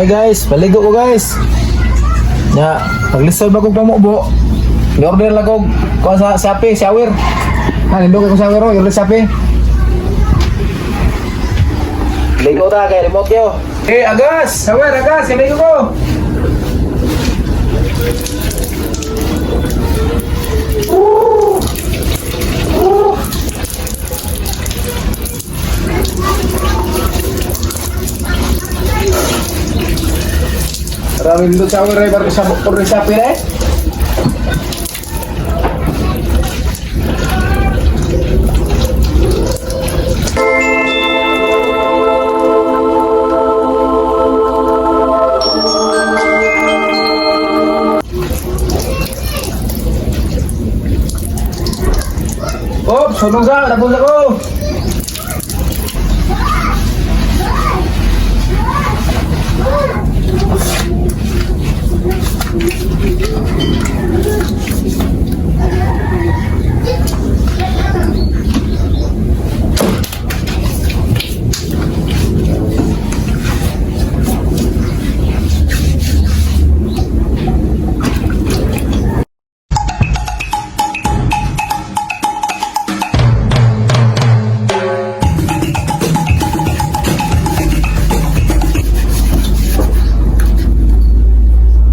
Hi guys, paligo ko, guys. Ya, paglisod ba kong pamubo? Ni-order lang kog kuha sa Shopee, shower. Ha, nindot kong shower, oh, order Shopee. Ligo ta kay remote yo. Eh, agas, shower, agas, ligo ko. Marami dito shower eh, para sa order Shopee na eh. Oh, sunod sa, tapos ako.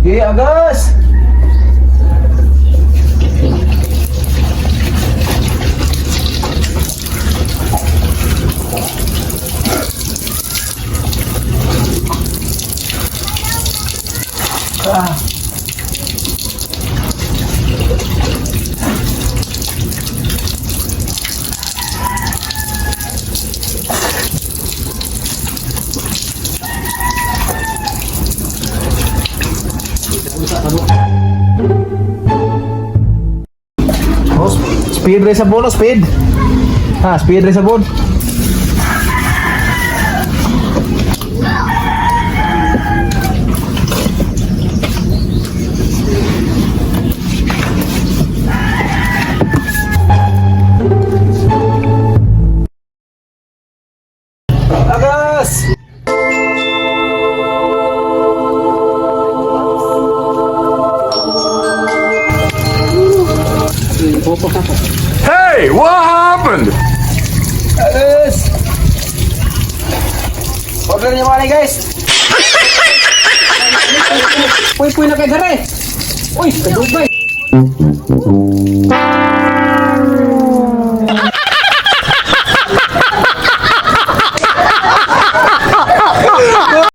Eh, agas! Ah. Oh, speed race sabon, oh, speed. Ha, speed race sabon. Agas! Hey, what happened? Agas! Order niyo mga guys. Puy, puy na kay dere. Uy, kadugay.